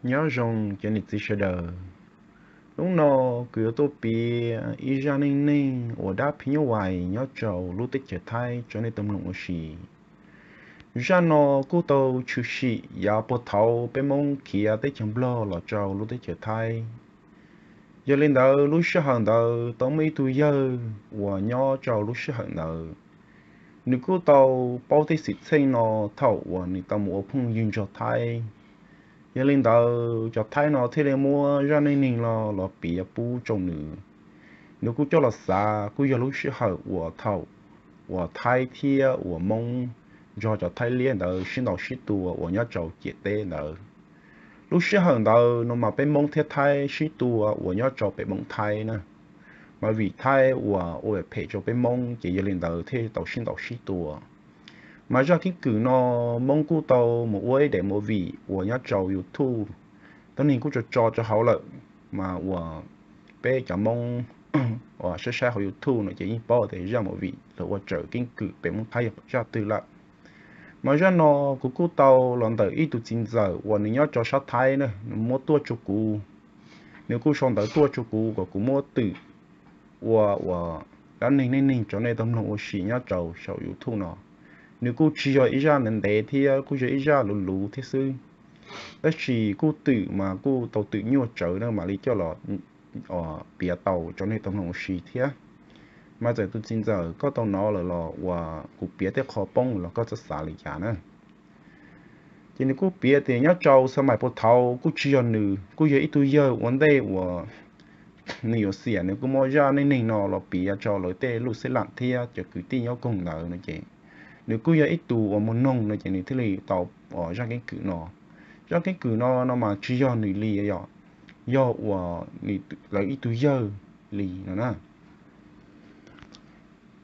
Nyob zoo cov niam txiv sawv daws. Hnub no kuv yuav tuaj piav ib zaj neej neeg uas dab phim nyuj vais nyob rau lub teb chaws Thaib rau nej tau mloog ua si. Zaj no kuj tau tshwm sim yav puag thaum peb Hmoob khiav teb chaws Nplog los rau lub teb chaws Thaib. Yog li ntawd lub sij hawm ntawd tau muaj ib tug yawg uas nyob rau lub sij hawm ntawd, nws kuj tau paub tej xwm txheej no thaum uas nws tau mus ua phooj ywg nrog Thaib. Yog li ntawd cov Thaib no thiaj li muab zaj neej neeg no los piav pub rau nws. Nws kuj coj los xav kuj yog lub sij hawm uas thaum uas Thaib thiab uas Hmoob nrog cov Thaib liab ntawd sib ntaus sib tua uas nyob rau ciam teb ntawd. Lub sij hawm ntawd no mas peb Hmoob thiab Thaib sib tua uas nyob rau pem Hmoob Thaib na, mas vim Thaib uas ua phem rau peb Hmoob ces yog li ntawd thiaj tau sib ntaus sib tua. Mas zaj keeb kwm no Hmoob kuj tau mus ua ib daim movie uas nyob rau YouTube. Tuab neeg kuj tso tso rau hauv lawm, mas uas peb cov Hmoob uas saib saib hauv YouTube no ces yeej paub tias zaj movie lawv ua raws keeb kwm pem Hmoob Thaib yog zaj twg lawm. Mas zaj no kuv kuj tau los ntawm ib tug txiv ntxawm uas nws nyob rau sab Thaib na, nws muab tuaj rau kuv. Nws kuj sau ntawv tuaj rau kuv kom kuv muab twm ua ua dab neeg neej neeg rau nej tau mloog ua si nyob rau saum YouTube no. Nws kuj tsis yog ib zaj ntev ntev thiab, kuj yog ib zaj luv luv thiab xwb, tab sis kuj twm mas kuj tau twm nyuaj tsawv na mam li coj los piav tau rau nej tau mloog ua si thiab. Mas txawm tus txiv ntxawm koj tau hnov lawm los uas kuv piav tej qho poob los koj txhob xav li cas na. Ces nws kuj piav tias nyob rau xab mais puag thaum kuj tsis yog nws, kuj yog ib tug yawg ua ntej uas nws yuav xiam, nws kuj muab zaj neej neeg no los piav rau lawv tej lub xeb lam thiab cov kwv tij nyob koog ntawd no ces nws kuj yog ib tug uas mus noog no ces nws thiaj li tau zaj keeb kwm no. Zaj keeb kwm no no mas tsis yog nws li, yog uas lawv ib tug yawg li no na.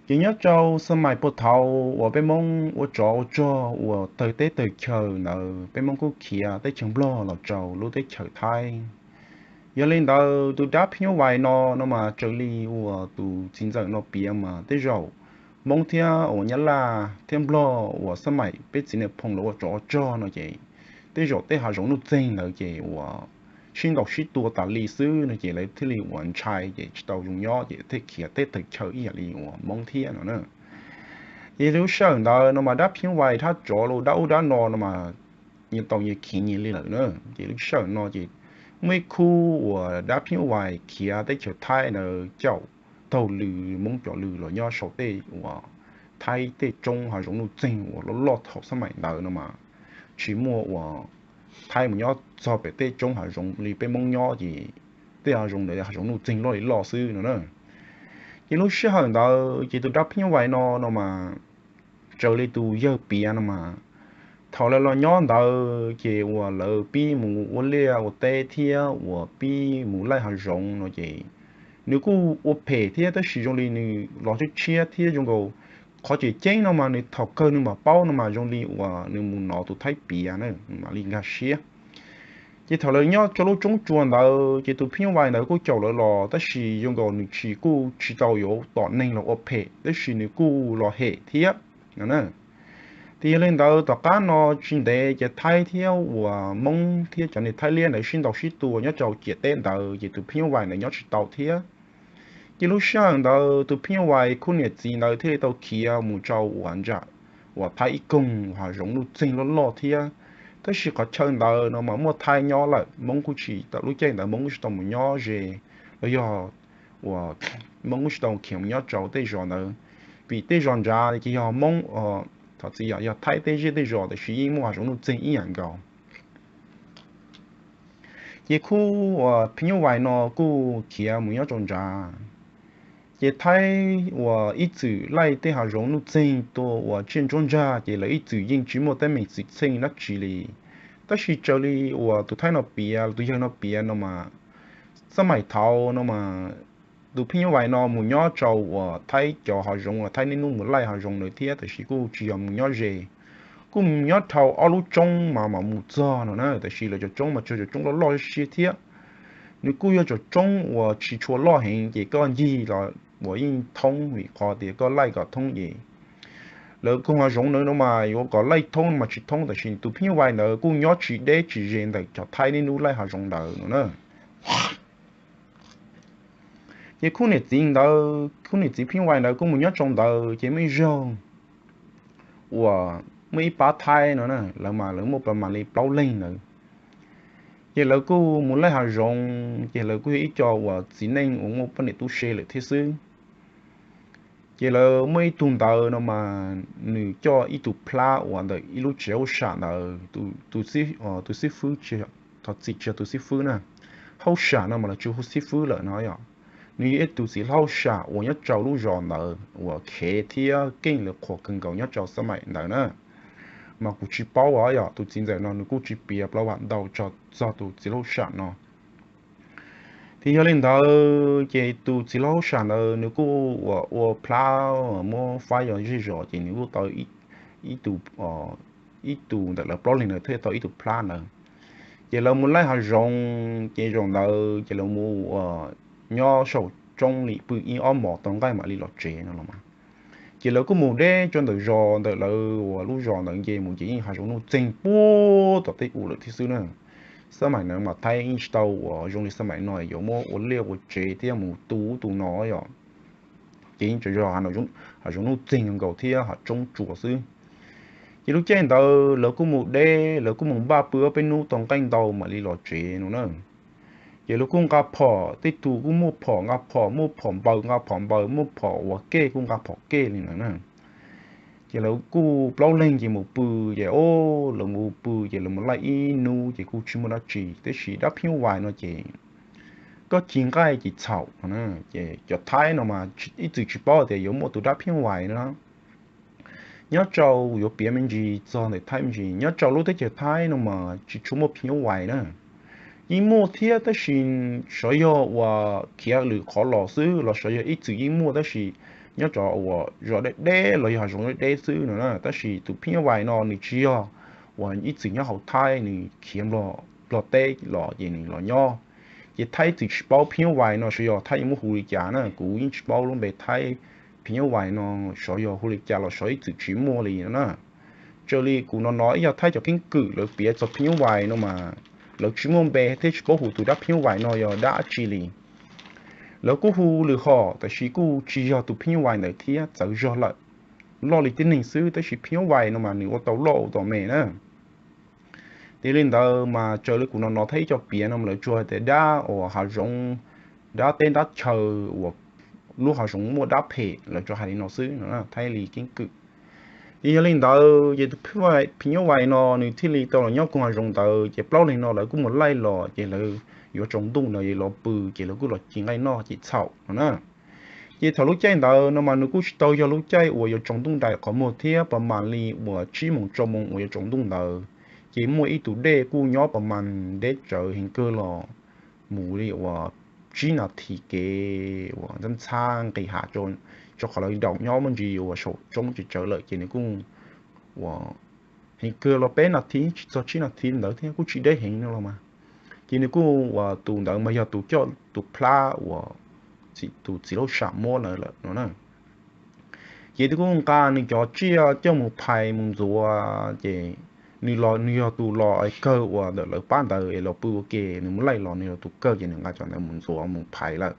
Ces nyob rau xab mais puag thaum uas peb Hmoob ua tsov ua rog uas tawg teb tawg chaw ntawd, peb Hmoob kuj khiav teb chaws Nplog los rau lub teb chaws Thaib. Yog li ntawd tus dab phim nyuj vais no no mas raws li uas tus txiv ntxawm no piav mas tej zaum Hmoob thiab uas Nyab Laj thiab Nplog uas xab mais peb txiv niam phoo lawv ua tsov ua rog no ces tej zaum tej hav zoov nuj txeeg ntawd ces uas sib ntaus sib tua tas li xwb no ces lawv thiaj li uas ntshai ces tsis tau zoo nyob ces thiaj khiav teb tawg chaw ib yam li uas Hmoob thiab no na. Ces lub sij hawm ntawd no mas dab phim nyuj vais thab tsov los dab ub dab no no mas nyias tau nyias khiav nyias li lawm na. Ces lub sij hawm no ces muaj ib khub uas dab phim nyuj vais khiav teb chaws Thaib ntawd caum taug lw Hmoob cov lw los nyob saum tej uas Thaib tej roob hav zoov nuj txeeg uas loj loj thaum xab mais ntawd no mas tsis muaj uas Thaib mus nyob txog pem tej roob hav zoov li peb Hmoob nyob ces tej hav zoov ntawd hav zoov nuj txeeg loj li loj xwb no na. Ces lub sij hawm ntawd ces tus dab phim nyuj vais no no mas raws li tus yawg piav no mas thaum lawv los nyob ntawd ces uas lawv pib mus ua liaj ua teb thiab uas pib mus laij hav zoov no ces nws kuj ua phem thiab tab sis zoo li nws los tshiab tshiab thiab zoo nkaus qhov tseem ceeb no mas nws thaum kawg nws mam paub no mas zoo li uas nws mus hnov tus Thaib piav na mam li nkag siab. Ces thaum lawv nyob rau lub roob tsua ntawd ces tus phim nyuj vais ntawd kuj caum lawv los tab sis zoo nkaus nws tsis kuj tsis tau yuav tom neeg los ua phem tab sis nws kuj los hem thiab no na. Ces yog li ntawd tom qab no tsis ntev ces Thaib thiab uas Hmoob thiab cov niag Thaib liab ntawd sib ntaus sib tua nyob rau ciam teb ntawd ces tus phim nyuj vais ntawd nyob tsis tau thiab. Ces lub sij hawm ntawd tus phim nyuj vais khub niam txiv ntawd thiaj li tau khiav mus rau uas nram uas Thaib ib koog uas hav zoov nuj txeeg loj loj thiab. Tab sis qhov chaw ntawd no mas muaj Thaib nyob lawm, Hmoob kuj tsis tau, lub caij ntawd Hmoob kuj tsis tau mus nyob ze los yog uas Hmoob kuj tsis tau khiav mus nyob rau tej zos ntawd, vim tej zos nrad ces yog Hmoob, thov txim, yog Thaib tej zej tej zos tab sis yeej muaj hav zoov nuj txeeg ib yam nkaus. Ces khub uas phim nyuj vais no kuj khiav mus nyob rau nrad. Ces Thaib uas ib txwm laij tej hav zoov nuj txeeg tua uas tsiaj ntsuab ntsag ces lawv ib txwm yeej tsis muaj teeb meem xwm txheej dab tsi li. Tab sis raws li uas tus Thaib no piav, tus yawg no piav no mas, xab maim thaud no mas tus phim nyuj vais no mus nyob rau uas Thaib cov hav zoov uas Thaib niaj hnub mus laij hav zoov ntawd thiab tab sis kuj tsis yog mus nyob ze, kuj mus nyob rau ob lub roob mas mam mus txog no na. Tab sis lawv cov roob mas tsis yog cov roob loj loj siab thiab, nws kuj yog cov roob uas tsis tshua loj heev ces koj ncig los uas yeej thoob vim qhov tias koj laij kom thoob ces lawv koog hav zoov ntawd no mas yuav kom laij thoob mas tsis thoob, tab sis tus phib nyuj vais ntawd kuj nyob tsis deb tsis ze ntawm cov Thaib niaj hnub laij hav zoov ntawd no na. Ces khub niam txiv ntawd, khub niam txiv phib nyuj vais ntawd kuj mus nyob rau ntawd, ces muaj ib zaug uas muaj ib pab Thaib no na, lawv mas lawv muaj pas mas li plaub leeg ntawd. Ces lawv kuj mus laij hav zoov, ces lawv kuj yog ib co uas txiv neej uas muaj poj niam tub se lawm thiab xwb. Ces lawv muaj ib tug ntawd no mas nws coj ib tug plab uas ntawm ib lub tsev hauj sam ntawd, tus xib fwb, thov txim tsis yog tus xib fwb na, hauj sam no mas lawv tsis hu xib fwb lawm no yom. Nws yog ib tus txiv hauj sam uas nyob rau lub zos ntawd uas khev thiab keej lawv qhuas kawg nkaus nyob rau xab maim ntawd na. Mas kuv tsis paub os yom, tus txiv ntxawm no nws kuj tsis piav plaub vam ntau txog tus txiv hauj sam no. Thiab yog li ntawd ces tus txiv hauj sam ntawd nws kuj uas ua plab muab faib yog zej zos, ces nws kuj tau ib tus, ib tus ntawm lawv plaub leeg ntawd thiaj tau ib tus plab ntawd. Ces lawv mus laij hav zoov, ces zaum ntawd ces lawv mus nyob saum roob li pw ib ob hmos tau nqaij mam li los tsev no los mas. Ces lawv kuj mus deb rau ntawm zos ntawm lawv uas lub zos ntawd nce mus ces yeej hav zoov nuj txeeg puag tom tej u lawm thiab xwb na. Xab maim ntawd mas Thaib yeej tsis tau uas zoo li xab maim no yuav muab ua liaj ua tsev thiab mus tu ub tu no yom. Ces yeej tseem yog hav zoov nuj txeeg nkaus thiab hav roob tsuas xwb. Ces lub caij ntawd lawv kuj mus deb, lawv kuj mus npaj pw ob peb hnub tau nqaij ntau mam li los tsev no na. Ces lawv kuj nqa phom, tej tus kuj muaj phom, nqa phom, muaj phom npaws nqa phom npaws, muaj phom uas kej kuj nqa phom kej li ntawd na. Ces lawv kuj plaub leeg ces mus pw, ces o, lawv mus pw ces lawv mus laij ib hnub ces kuj tsis muaj dab tsi, tab sis dab phib nyuj vais no ces koj ci nqaij ces txhaum no na. Ces cov Thaib no mas ib txwm tsis paub tias yuav muaj tus dab phib nyuj vais no. Nyob rau, yuav piav me ntsis txog ntawm Thaib me ntsis, nyob rau lub teb chaws Thaib no mas tsis tshua muaj phim nyuj vais na. Yeej muaj thiab tab sis xyov yog uas khiav lwm qhov los xwb los xyov yog ib txwm yeej muaj tab sis nyob rau uas zos deb deb los yog hav zoov deb deb xwb no na. Tab sis tus phim nyuj vais no nws tsis yog uas ib txwm nyob hauv Thaib, nws khiav Nplog teb los ces nws los nyob. Ces Thaib ib txwm tsis paub phim nyuj vais no xyov yog Thaib yuav muab hu li cas na, kuv yeej tsis paub lub npe Thaib phim nyuj vais no xyov yog hu li cas los xyov ib txwm tsis muaj li no na. Raws li kuv no no ib yog Thaib cov keeb kwm lawv piav txog phim nyuj vais no mas lawv tsis muaj npe thiab tsis paub hu tus dab phim nyuj vais no yog dab tsi li. Lawv kuj hu lwm hom tab sis kuj tsis yog tus phim nyuj vais ntawd thiab, txawv zog lawm. Loj li tib neeg xwb tab sis phim nyuj vais no mas nws ua tau loj ua tau me na. Ces li ntawd mas raws li kuv no no Thaib ib co piav no mas lawv tsuas hais tias dab uas hav zoov, dab teb dab chaw uas lub hav zoov muaj dab phem, lawv tsuas hais li no xwb no Thaib li keeb kwm. Ces yog li ntawd ces tus phim nyuj vais no nws thiaj li tau los nyob koog hav zoov ntawd, ces plaub leeg no lawv kuj mus laij los ces lawv yuav tsaus ntuj ntawd los pw, ces lawv kuj los ci nqaij noj ces txhaum no na. Ces thaum lub caij ntawd no mas nws kuj tsis tau yog lub caij uas yuav tsaus ntuj nraim qhov muag thiab, pas mas li uas tsib moos rau moos uas yuav tsaus ntuj ntawd, ces muaj ib tus dej kuj nyob pas mas deb tsawv heev kawg los mus li uas tsib nas this kev uas ntxhab ntxhab nqis hav rau qhov lawv daus nyob muaj ntsis uas saum roob tsawv tsawv lawm ces nws kuj uas heev kawg los peb nas this tsis txog tsib nas this ntawd thiab kuj tsis deb heev no los mas. Ces nws kuj uas tus ntawd mas yog tus coj tus plab uas tus txiv laub sam muab lawm no na. Ces nws kuj nqa nws cov tsiaj coj mus phais mus ntxuav, ces nws los nws yog tus los kawg uas ntawm lawv pab ntawd es los pw ua ke, nws mus laij los nws yog tus kawg ces nws nqa cov ntawd mus ntxuav mus phais lawm.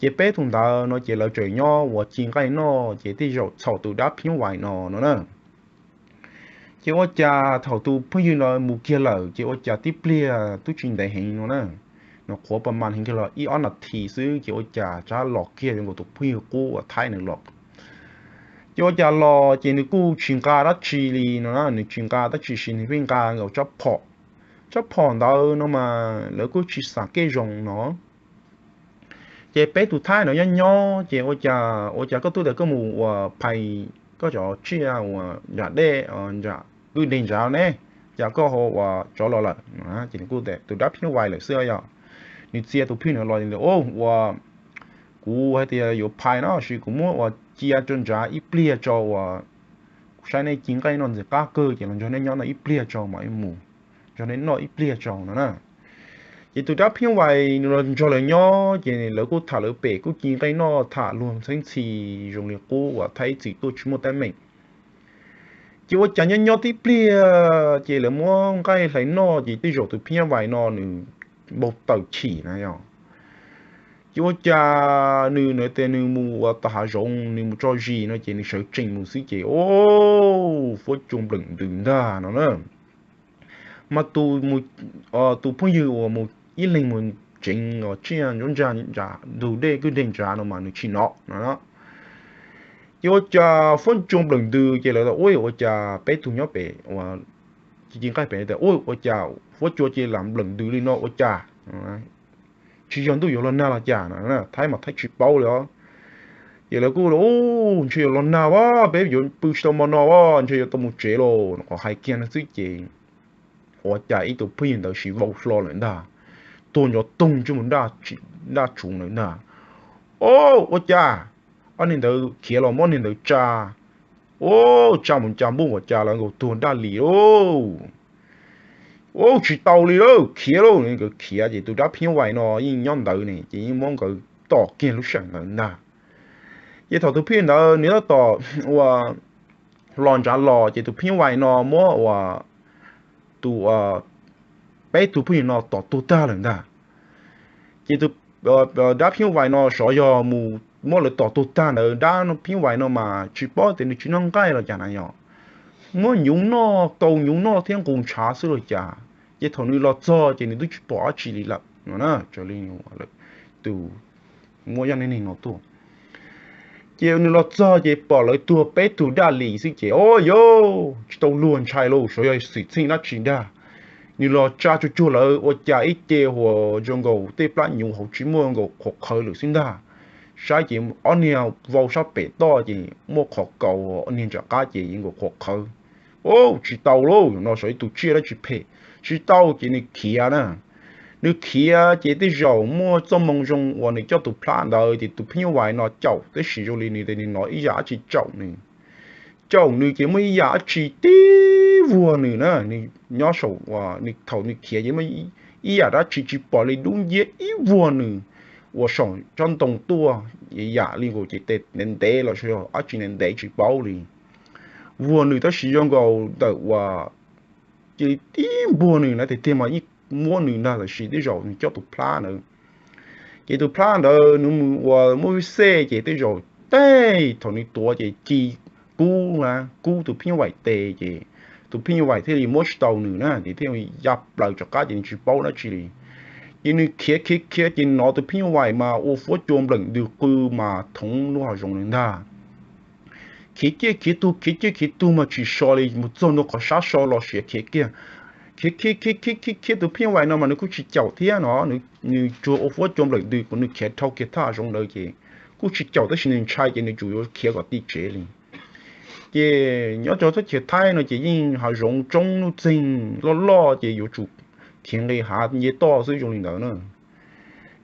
Ces peb tus ntawd no ces lawv tseem nyob uas ci nqaij noj ces tej zaum txhaum tus dab phim nyuj vais no no na. Ces ua cas thaum tus phooj ywg no mus kiag lawm ces ua cas tib pliag twb tsis ntev heev no na, nws qhuav pas mas heev kiag los ib ob nas this xwb ces ua cas tsab los kiag zoo nkaus tus phooj ywg qub uas Thaib nws los. Ces ua cas los ces nws kuj tsis nqa dab tsi li no na, nws tsis nqa dab tsi sis nws pheej nqa nkaus tsab phom. Tsab phom ntawd no mas lawv kuj tsis xam kej zoo no. Ces peb tus Thaib no nyob nyob ces ua cas ua cas koj twb tias koj mus uas phais koj cov tsiaj uas nram dej, nram kwj deg nrad ne, cas koj ho uas rov los lawm? Ces nws kuj tias tus dab phim nyuj vais lawm xwb yom. Nws txia tus phooj ywg no los tias, uas kuv hais tias yuav phais no sis kuv muab uas cia rau nrad ib pliag tso uas kuv saib nej ci nqaij noj ntxim qab kawg ces los nrog nej nyob no ib pliag tso mam mus, nrog nej noj ib pliag tso no na. Ces tus dab phim nyuj vais nws los nrog lawv nyob ces lawv kuj tham lawv pem kuj ci nqaij noj tham luag txheeb txhis zoo li qub uas Thaib ib txwm tuaj tsis muaj teeb meem. Ces ua cas nyob nyob tib pliag ces lawv muab nqaij hlais noj ces tej zaum tus phib nyab vais no nws npau taws chim na yog. Ces ua cas nws na tias nws mus ua tom hav zoov nws mus tso zis no ces nws sawv tsees mus xwb ces o, fuab cua nplawm ntws ntag no na. Mas tus, tus phooj ywg uas mus ib leeg mus tseev tsiaj ntsuab ntsa ntug dej kwj deg ntsav no mas nws tsis hnov no. Ces ua cas fuab cua nplawm ntws ces lawv tias ua, ua cas peb tug nyob pem ua, ci ci nqaij pem tias ua, ua cas fuab cua ces lam nplawm ntws li no ua cas, tsis yog ntuj yuav los nag los cas no. Thaib mas thaib tsis paub li os. Ces lawv kuj, u, ntshe yuav los nag a, peb yuav pw tsis tau hmo no a, ntshe yuav tau mus tsev los qhov hais kiag no xwb ces ua cas ib tug phooj ywg ntawd sis vau hlo lawm ntag, tuag nco toog ntsej muag daj tsuv ntawd ntag. O, ua cas ob niag ntawd khiav los muab niag ntawd tsa, u, tsa mus cas npuj ua cas lawv nkaus tuag daj li lauj. U, tsis tau li lauj, khiav lauj, nkawd khiav ces tus dab phib nyab vais no yeej nyob ntawd ne ces yeej muab nkawd tom kiag lub sij hawm ntawd ntag. Ces thaum tus phib ywg ntawd nws tab tom ua los ntsav los ces tus phib nyab vais no muab ua tus peb tug phooj ywg no tom tuag tag lawm ntag. Ces tus dab phib nyab vais no xyov yog mus muab lawv tom tuag tag ntawd, dab phib nyab vais no mas tsis paub tias nws tsis noj nqaij los cas na yog, muab nyuv noj, tau nyuv noj thiab nqus ntshav xwb los cas. Ces thaum nws los txog ces nws twb tsis pom dab tsi li lawm no na. Tus muab yaj neeg no tuaj, ces nws los txog ces pom lawv tuag peb tug daj li xwb ces o, yog tsis tau luag, ntshai lauj, xyov yog xwm txheej dab tsi ntag. Nws los tsa tsuag tsuag lawv ua cas ib ce huas zoo nkaus tej plab nyuv hauv tsis muaj, nkaus qhuav qhawv lawm xwb ntag. Saib ces ob niag vau sab pem toj ces muaj qhov kaus, ob niag nram qab ces nkaus qhuav qhawv. U, tsis tau lauj, no xyov ib tug tsiaj dab tsi phem. Tsis tau ces nws khiav na. Nws khiav ces tej zaum muaj txoj moo zoo uas nws coj tus plab ntawd ces tus phib nyab vais no caum, tab sis zoo li nws tias nws hnov ib yam dab tsi caum nws. Caum nws ces muaj ib yam dab tsi tib vuag nws na, nws nyob saum, nws thaum nws khiav ces muaj ib yam dab tsi tsis pom li dub nciab ib vuag nws uas saum tsob ntoo tuaj, yam li nkaus ces tes ntev ntev los yog dab tsi ntev ntev tsis paub li. Vuag nws tab sis zoo nkaus ntawm uas cia li tib npuag nws na, tiag tiag mas yeej muab nws ntag, tab sis tej zaum nws coj tus plab ntawd. Ces tus plab ntawd nws mus ua muaj ib xej ces tej zaum tej thaum nws tuav ces ci kub, kub tus phib nyab vais tes ces tus phib nyab vais thiaj li muab tsis tau nws na, ces thiaj ya plaws rov qab ces nws tsis paub dab tsi li. Ces nws khiav khiav khiav ces hnov tus phib nyab vais mas ua fuab cua nplawm ntws qw mas thoov lub hav zoov ntawd ntag. Khiav ciaj khiav tug, khiav ciaj khiav tug mas tsis so li, mus txog ntua qhov sab so los siav khiav kiag. Khiav khiav khiav khiav khiav khiav, tus phib nyab vais no mas nws kuj tsis caum thiab no, nws tsuas ua fuab cua nplawm ntws kom nws khiav dhau kiag thaj zoov ntawd ces kuj tsis caum, tab sis nws ntshai ces nws tsuas yuav khiav kom ti tsev li. Ces nyob rau teb chaws Thaib no ces yeej hav zoov tsoob nuj txeeg loj loj ces yuav tsum khiav nqis hav nce toj xwb zoo li ntawd na.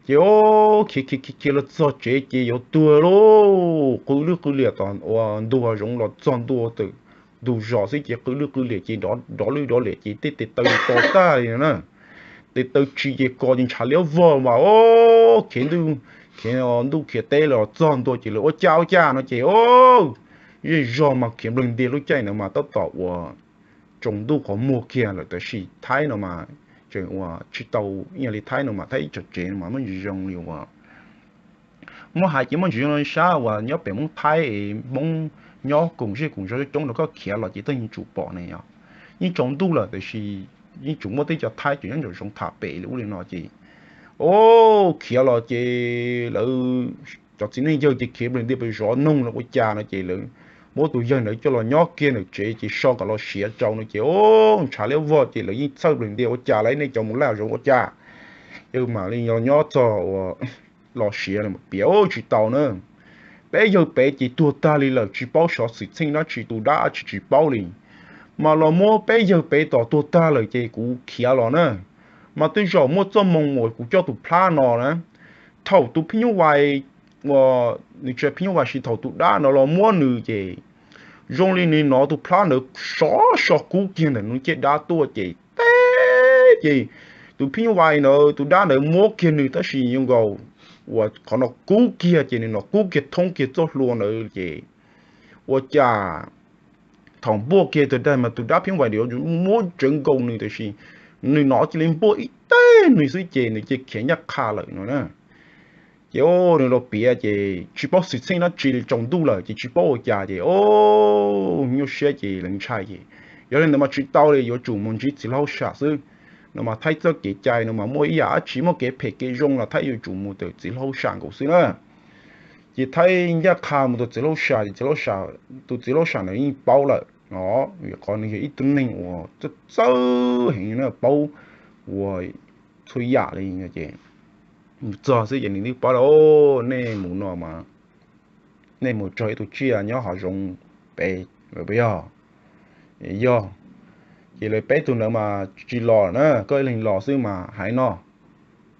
Ces o, khiav khiav khiav khiav los txog tsev ces yuav tuag lauj, qw lwj qw liam tom ua ntu hav zoov los txog ntua tawm ntug zos xwb ces qw lwj qw liam ces dov lwj dov liam ces tej tes taw to tag li no na. Tes taw tsis ces ko ces ntshav liab vog mas o, khiav ntuj khiav teb los txog ntua ces lawv ua cas ua cas no ces o, zej zog mas khiav nplawg ntiag lub caij ntawd mas tab tom ua tsaus ntuj qhov muag kiag lawm, tab sis Thaib no mas tseem ua tsis tau ib yam li Thaib no mas Thaib ib tsoom tsev no mas muaj ntsis zoo li uas muab hais ces muaj ntsis zoo li sab uas nyob pem Hmoob Thaib es Hmoob nyob koom zej koom zos coob rau koj khiav los ces twb yeej tsum pom ne yom. Yeej tsaus ntuj lawm tab sis yeej tsum muaj tej cov Thaib tseem nyob nraum zoov tham pem li ub li no ces o, khiav los ces lawv cov txiv neej yawg ces khiav nplawg ntiag pes zov noog los ua cas no ces lawv muab tus yawg ntawd coj los nyob kiag ntawm tsev ces so kom los siav rau no ces o, ntshav liab vog ces lawv yeej txhawj nplawg ntiag ua cas lawv nej cov mus laj zoov ua cas, yawg mam li los nyob txog ua los siav piav tsis tau na. Peb yawg pem ces tuag tag li lawm tsis paub xyov xwm txheej dab tsi tus dab tsis tsis paub li. Mas los muab peb yawg pem tom tuag tag lawm ces kuv khiav los na. Mas tej zaum muaj txoj moo uas kuv coj tus plab no na. Thaum tus phib nyuj vais, nws tsis phib nyuj vais sis thaum tus dab no los muab nws ces zoo li nws hnov tus plab ntawd sov so kub kiag ntawm nws caj dab tuaj ces teb ces tus phib nyuj vais ntawd tus dab ntawd muab kiag nws tab sis zoo nkaus uas qhov no kub kiag ces nws hnov kub kiag thoob kiag txoj hlua ntawd ces ua cas thaum npuaj kiag tus daim mas tus dab phim vais yuav muab tsawv nkaus nws tiam sis nws hnov cia li npuaj ib teg nws xwb ces nws cia khiav ncaj qha lawm no na. Ces nws los piav ces tsis paub xwm txheej dab tsi li, tsaus ntuj lawm ces tsis paub ua cas ces o, nyuaj siab ces lawv ntshai ces yog li ntawd mas tsis tau li, yuav tsum mus ntsib txiv hlob hauj sam xwb no mas Thaib txoj kev cai no mas muaj ib yam dab tsi muaj kev phem kev zoo los Thaib yuav tsum mus tom txiv hlob hauj sam nkaus xwb na. Ces Thaib ncaj qha mus tom txiv hlob hauj sam ces txiv hlob hauj sam, tus txiv hlob hauj sam ntawd yeej paub lawm no, vim qhov nws yog ib tug neeg uas txawj txawj heev na, paub ua txhua yam li no ces mus txog xwb ces nws twb paub lawm, nej mus no mas nej mus txog ib tug tsiaj nyob hav zoov pem lawm puas yog? Yog. Ces lawv peb tug ntawd mas tsis los na, koj ib leeg los xwb mas hais no,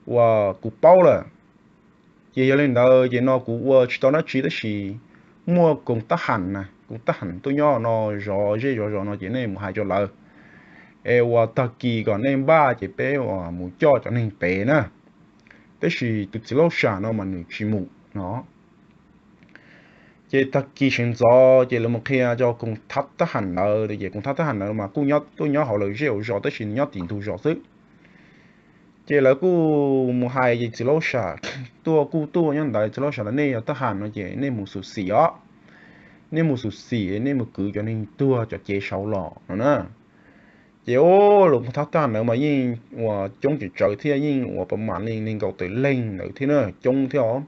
uas kuv paub lawm. Ces yog li ntawd ces no kuv ua tsis tau dab tsi tab sis muaj koog tab ham na, koog tab ham tuaj nyob no zov zej zov zos no ces nej mus hais rau lawv es uas tag kis kom nej npaj ces peb uas mus coj cov neeg pem na. Tab sis tus txiv hlob sam no mas nws tsis mus no. Ces tag kis sawv ntxov ces lawv mus qhia rau koog thab tab ham ntawd ces koog thab tab ham ntawd mas kuj nyob tuaj nyob hauv lawv zej hauv zos tab sis nws nyob tim ntug zos xwb. Ces lawv kuj mus hais ces txiv hlob sam tuaj kuj tuaj nyob ntawd, txiv hlob sam tias nej yog tab ham no ces nej mus xyuam xim os, nej mus xyuam xim nej mus kwv cov neeg tuag cov cev saud los no na. Ces o, lawv mus thab tag ntawd mas yeej uas coob tsawv thiab yeej uas pas mam li nees nkaum tawm leej ntawd thiab na, coob thiab os.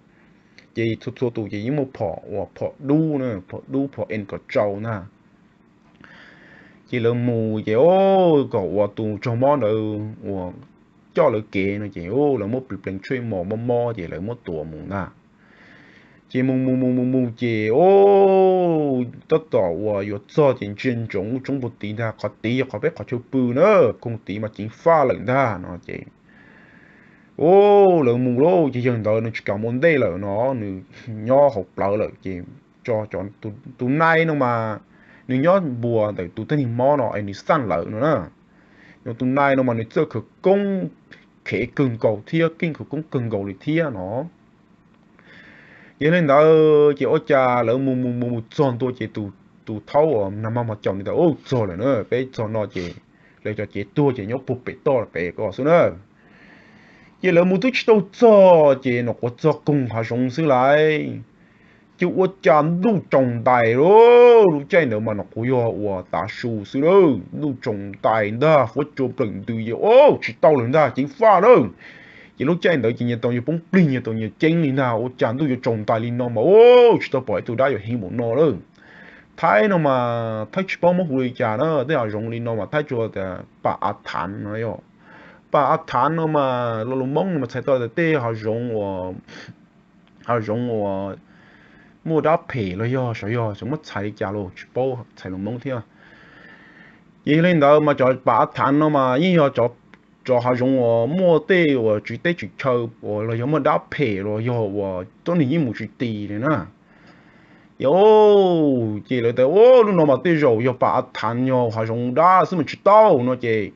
Ces txhua txhua tus ces yeej muaj phom uas phom dub na, phom dub phom en kom tsau ntag. Ces lawv mus ces o, kom uas tus raug mob ntawd uas coj lawv kev no ces lawv muab plis plees tshuaj mos mob mob ces lawv muab tua mus ntag. Ces mus mus mus mus mus ces o, tab tom uas yuav txog ces ntsia ntsoov lub roob puag tid ntag, qhov tid yog qhov peb qhov chaw pw na, koog tid mas ceev faj lawm ntag no ces o, lawv mus lauj ces yawg ntawd nws tsis kam ua ntej lawm no, nws nyob hauv plawv lawm ces tso cov, tus nai no mas nws nyob npuab ntawm tus tib neeg mob no es nws xaj lawm no na. Yog tus nai no mas nws txawj khawv koob khev kawg nkaus thiab keej khawv koob kawg nkaus li thiab no. Ces li ntawd ces ua cas lawv mus mus mus mus txog ntua ces tus thaub uas nag hmo mas caum nws tias, Ub, txog lawm na, peb txog no ces lawv cov cev tuag ces nyob puag pem toj pem ko xwb na. Ces lawv mus twb tsis tau txog ces nyuam qhuav txog koog hav zoov xwb lauj. Ces ua cas ntuj tsaus ntais lauj, lub caij ntawd mas nyuam qhuav yog uas tav su xwb lauj, ntuj tsaus ntais ntag, huab cua plawm ntws ces, Ub, tsis tau lawm ntag, ceev faj lawm. Ces lub caij ntawd ces nyias tau nyias poob plig, nyias tau nyias ceeb li ntag, ua cas ntuj yuav tsaus ntais li no mas, Ub, tsis tau pom ib tug dab yuav heev npaum no lawm. Thaib no mas Thaib tsis paub muab hu li cas na, tej hav zoov li no mas Thaib tsuas tias pam av thav no yog. Pam av thav no mas lo lus Hmoob no mas txhais tau tias tej hav zoov uas, hav zoov uas muaj dab phem los yog sav, yog xyov muab txhais li cas los tsis paub txhais lus Hmoob thiab. Ces yog li ntawd mas cov pam av thav no mas yeej yog cov hav zoov uas muaj tej uas tswv teb tswv chaw uas los yog muaj dab phem los yog uas tuab neeg yeej mus tsis ti li na. Ces, ces lawv tias, Ub, lub no mas tej zaum yog pam av thav, yog hav zoov dab xwb mas tsis tau no ces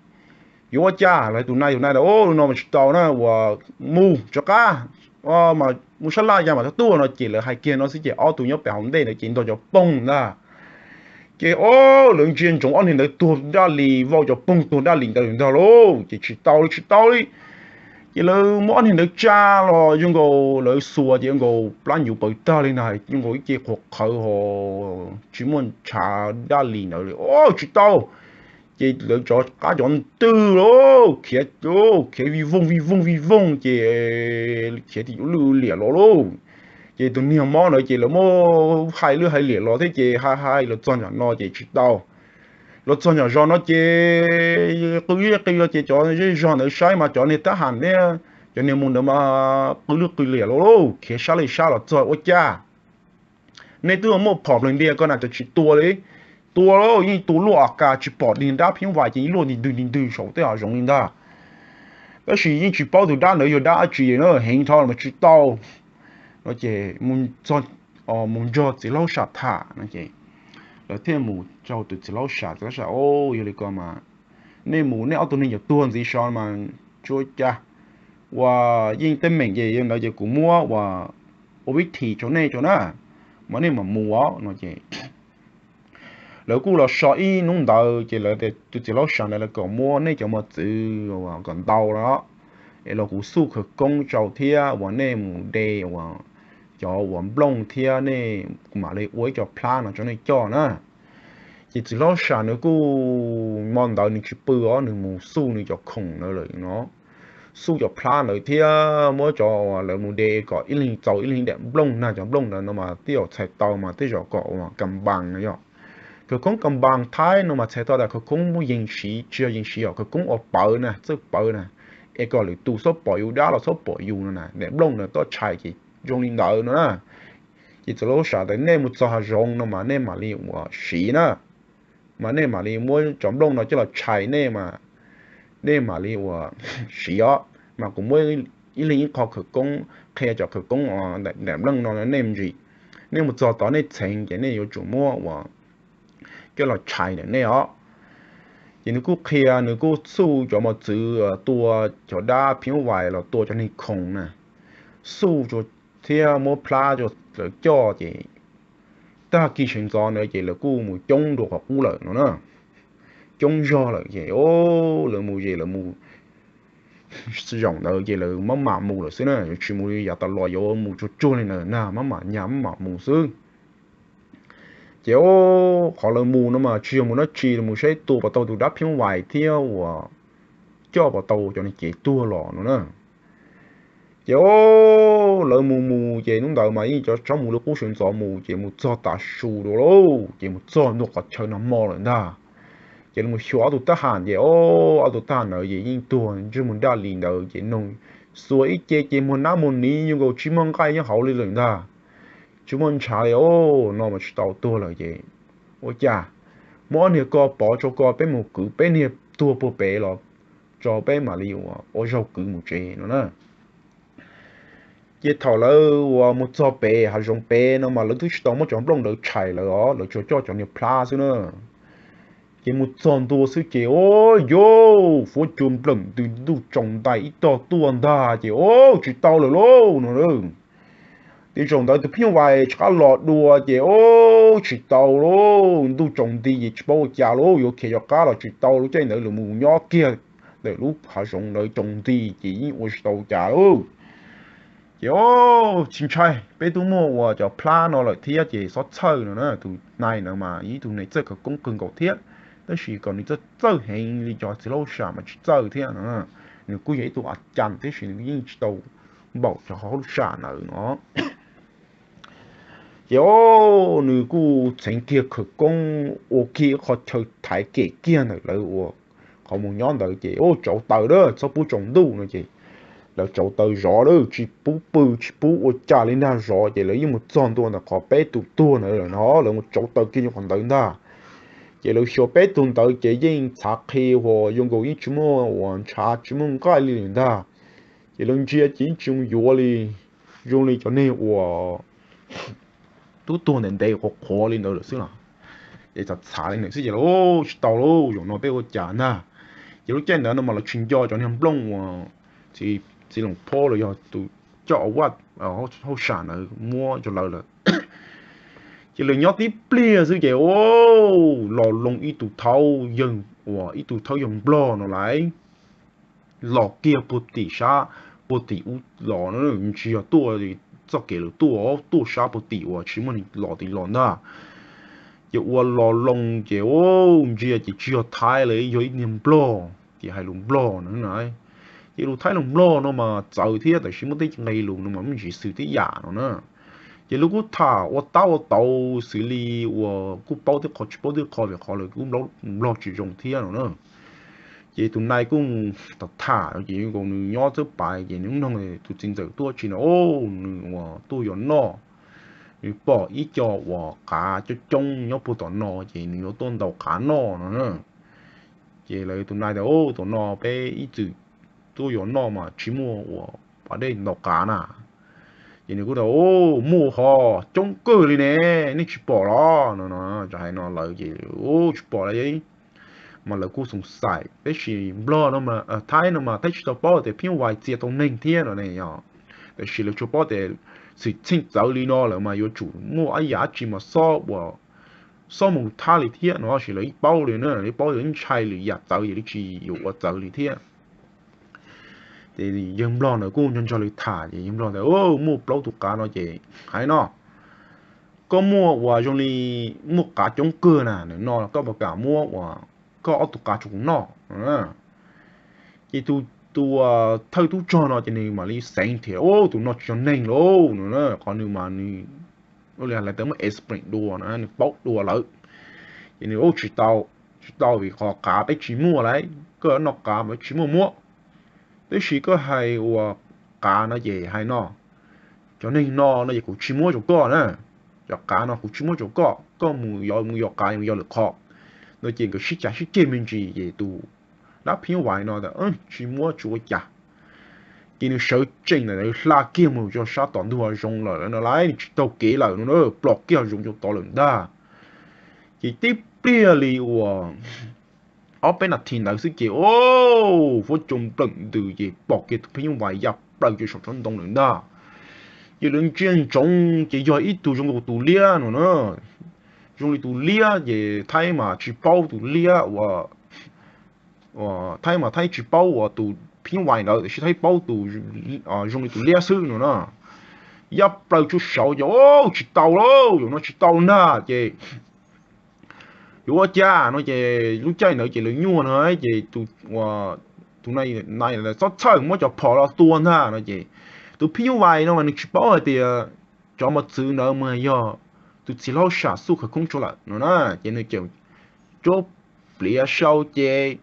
yuav ua cas? Lawv tus nai, tus nai tias, Ub, lub no mas tsis tau na, uas mus rov qab, mus sab laj ya mam rov tuaj no. Ces lawv hais kiag no xwb ces ob tug nyob pem hauv ntej ntawd ces ntog cov poog ntag. Ces o, lawv ntsia ntsoov ob niag ntawd tuag dab li, vau cov poog tuag dab li ntawd ntag lauj. Ces tsis tau li, tsis tau li. Ces lawv muab ob niag ntawd tsa los zoo nkaus lawv xuas ces zoo nkaus plab nyuv paws tag li ntag, zoo nkaus ib ce qhuav qhawv ho tsis muaj ntshav dab li ntawd li, Ub, tsis tau. Ces lawv rov qab cov ntwg lauj, khiav, khiav vij voog vij voog vij voog ces khiav tim lwj liam los lauj. Ces tus niag mob ntawd ces lawv muab hais lwj hais liam los thiab ces hais hais los txog nram no ces tsis tau. Los txog nram zos no ces qw zej qw zos ces cov zej zos ntawd saib mas cov niag tab ham thiab cov niag mus ntawd mas qw lwj qw liam los lauj, khiav sab li sab los txog ua cas nej twb muaj phom nplawg ntias ko na, cov tsis tua li, tua lauj, yeej tua luaj a kas tsis pom dig dab phim vais ces luaj nti ntwg nti ntwg saum tej hav zoov li ntag. Tab sis yeej tsis paub tus dab ntawd yog dab dab tsi na, heev dhau los tsis tau no ces mus nrog txiv hlob sam tham no ces lawv thiaj mus rau tus txiv hlob sam, txiv hlob sam, Yog li ko mas nej mus nej ob tug neeg yuav tuag ntxiv saud mas tsis ua cas, uas yeej teeb meem ces yog ntawd ces kuv muab uas ua vib thim rau nej tso na, mas nej mam mus os no ces Lawv kuj los so ib hnub ntawd ces lawv tias tus txiv hlob sam ntawd lawv kom muab nej cov mos txwv kom ntau los es los kuv xuj khawv koob rau thiab uas nej mus de uas cov uas nplooj thiab nej, kuv mam li ua ib co plab no rau nej coj na. Ces txiv hlob sam nws kuj hmo ntawd nws tsis pw os, nws mus xuj nws cov khoom ntawd lawm no, xuj cov plab ntawd thiab muab cov uas lawv mus de kom ib leeg txaus ib leeg daim nplooj na. Cov nplooj ntawd no mas tej zaum txhais tau mas tej zaum kom uas kas npas no yog khawv koob kas npas Thaib no mas txhais tau tas khawv koob muaj yees siv, tsis yog yees siv os, khawv koob ua pawv na, txawj pawv na, es kom lwm tus txhob pom yus, dab los txhob pom yus no na. Daim nplooj ntawd toj tshais ces zoo li ntawd no na. Ces txiv hlob sam tias nej mus txog hav zoov no mas nej mam li uas siv na, mas nej mam li muab cov nplooj no coj los tshais nej mas, nej mam li uas siv os. Mas kuv muab ib leeg ib qho khawv koob, qhia cov khawv koob uas daim nplooj no nej me ntsis, nej mus txog tod nej txheev ces nej yuav tsum muab uas coj los tshais ntawm nej os. Ces nws kuj qhia, nws kuj xuj cov mos txwv tua cov dab phiab vais los tua cov neeg khoom na, xuj thiab muab plab rau lawv coj ces tag kis sawv ntxov ntawd ces lawv kuj mus coob dua qhov qub lawm no na. Coob zog lawm ces o, lawv mus ces lawv mus zaum ntawd ces lawv maj mam mus lawm xwb na, yuav tsis mus li yav tas los yuav mus tsuag tsuag li ntawd na, maj mam nyas maj mam mus xwb. Ces o, qhov lawv mus no mas tsis yog mus dab tsi, mus saib tua puas tau tus dab phiab vais thiab uas coj puas tau cov neeg cev tuag los no na. Ces o, lawv mus mus ces hnub ntawd mas yeej tsob mus li qub sawv ntxov mus ces mus txog tav su dua lauj, ces mus txog ntua qhov chaw nag hmo lawm ntag. Ces lawv mus xyuas ob tug thab ham ces o, ob tug thab ham ntawd ces yeej tuag ntsej muag daj li ntawd ces noog xuas ib ce ces muag nab muag niv zoo nkaus tsis muaj nqaij nyob hauv li lawm ntag. Tsis muaj ntshav li, o, no mas tsis tau, tuag lawm ces ua cas muab ob niag ko pov rau ko peb mus kwv peb niag tuag puag pem los tso peb mam li ua zaug kwv mus tsev no na. Ces thaum lawv uas mus txog pem hav zoov pem no mas lawv twb tsis tau muab cov nplooj ntawd tshais lawm os, lawv tsuas coj cov niag plab xwb na. Ces mus txog ntua xwb ces o, yus fuab cua nplawm ntws ntuj tsaus ntais ib tog tuaj ntag ces o, tsis tau lawm lauj no. Tej zaum ntawd tus phiab vais tsis qab los dua ces o, tsis tau lauj, ntuj tsaus nti ces tsis paub ua cas lauj, yuav khiav cov qab los tsis tau, lub caij ntawd lawv mus nyob kiag ntawm lub hav zoov ntawd tsaus nti ces yeej ua tsis tau cas lauj. Ces o, tsis ntshai, peb twb muaj uas cov plab no lawm thiab ces txhob txhawj no na. Tus nai ntawd mas ib tug neeg txawj khawv koob kawg nkaus thiab, tab sis kom nws txawj txawj heev li cov txiv hlob sam mas tsis txawj thiab no. Nws kuj yog ib tug a cas thiab sis nws yeej tsis tau npaum cov hauj sam ntawd no. Ces o, nws kuj txheev kiag khawv koob ua kiag ib qho chaw thaiv kem kiag ntawm lawv uas qhov mus nyob ntawd ces o, tsauv taws a, txhob pub tsaus ntuj no ces lawv tsauv taws zov lawm, tsis pub pw tsis pub ua cas li ntag, zov ces lawv yeej mus txog ntua ntawm qhov peb tus tuag ntawd lawm no, lawv mus tsauv taws kiag nyob qhov ntawd ntag. Ces lawv xyuas peb tug ntawd ces yeej txhav qhi huas zoo nkaus yeej tsis muaj uas ntshav tsis muaj nqaij li lawm ntag. Ces lawv ntsia ces yeej tsis zoo yuav li, zoo li cov neeg uas twb tuag ntev ntev qhuav qhuav li ntawd lawm xwb los. Ces txhav txhav li ntawd xwb ces lawv tsis tau lauj, zaum no peb ua cas ntag. Ces lub caij ntawd no mas lawv tsis nco cov niag nplooj uas txiv Loos Phob los yog tus coj vaj hauj sam ntawd muab rau lawv lawm. Ces lawv nyob tib pliag xwb ces o, los loo ib tug thaub yawg uas ib tug thaub yawg nplog no lais los kiag puag tim sab, puag tim ub los, tsis yog tuaj txoj kev lawv tuaj, tuaj sab puag tim uas tsis muaj neeg los tim los ntag. Ces ua los loo ces ntsia ces tsis yog thaib li, yog ib niag nplog ces hais lus nplog no na. Ces lus thaib lus nplog no mas txawv thiab tab sis muaj tej nqe lus no mas muaj ntsis xws tib yam no na. Ces lawv kuj tham ua tab ua tau xws li uas kuj paub tej qho tsis paub tej qho vim qhov lawv kuj nplog tsis zoo thiab no na. Ces tus nai kuj tham tham ces nkaus nws nyob txawb pais ces nws noog tus txiv ntxawm tuaj tsi no, nws uas tuaj yuav noj, nws pom ib co uas qav coob coob nyob puag tom no ces nws yuav tuaj ntaus qav noj no na. Ces lawv tus nai tias, Tom no peb ib txwm tuaj yuav noj mas tsis muaj uas pas dej ntaus qav na. Ces nws kuj tias, Muaj hos, coob kawg li ne, nej tsis pom los no no. Hais no lawv ces tsis pom li. Mas lawv kuj xoom xaim, tab sis nplog no, thaib no mas thaib tsis tau paub tias phiab vais txia tau neeg thiab no ne yog. Tab sis lawv tsuas paub tias xwm txheej txawv li no lawm mas yuav tsum muaj ib yam dab tsi mas xob uas xob mus thab li thiab no, tab sis lawv yeej paub li na, lawv yeej paub, lawv yeej ntshai lwm yam txawv ces lawv tsis yuav ua txawv li thiab. Ces yawg nplog ntawd kuj nco nco li tham ces yawg nplog tias, Muaj plaub tus qav no ces hais no, koj muaj uas zoo li muaj qav coob kawg na, no koj puas kam muab uas koj ob tug qav rau kuv noj? Ces tus, tus thawj tub rog no ces nws mam li xeev tias, Tus no tsis yog neeg lauj no, qhov nws mas nws ua li lawv tias muaj experience dua na, nws paub dua lawm. Ces nws, Tsis tau, tsis tau vim qhov qav peb tsis muaj lauj, koj noj qav mas tsis muaj muab. Tab sis koj hais uas qav no ces hais no, cov neeg no no ces kuv tsis muab rau koj na, cov qav no kuv tsis muab rau koj, koj mus yos, mus yos qav mus yos lwm qhov no. Ces nkawd sib cav sib ceg me ntsis ces tus dab phim nyuj vais no tias, Tsis muab tsis ua cas. Ces nws sawv tsees ntawm hla kiag mus rau sab tom ntug hav zoov lawm no lauj, nws tsis taug kev lawm no, ploj kiag hav zoov rau tod lawm ntag. Ces tib pliag li uas ob peb nas this ntawd xwb ces, o, huab cua nplawm ntws ces pom kiag tus phim nyuj vais ya plaws rau saum tsob ntoo lawm ntag. Ces lawv ntsia ntsoov ces yog ib tug zoo li tus liab no na, zoo li tus liab ces Thaib mas tsis paub tus liab uas, Thaib mas Thaib tsis paub uas tus phim nyuj vais ntawd, tiam sis Thaib paub tus zoo li tus liab xwb no na. Ya plaws tsuj saud ces, Tsis tau lauj, zaum no tsis tau ntag. Ces yuav ua cas no ces lub caij ntawd ces lawv nyuaj no ces tus, tus nai txhob txhawj, muab cov phom los tua ntag no ces tus phim nyuj vais no mas nws tsis paub hais tias cov mos txwv ntawd mas yog tus txiv hlau sam xuj khawv koob rau lawm no na. Ces nws cem cuab pliav sau ces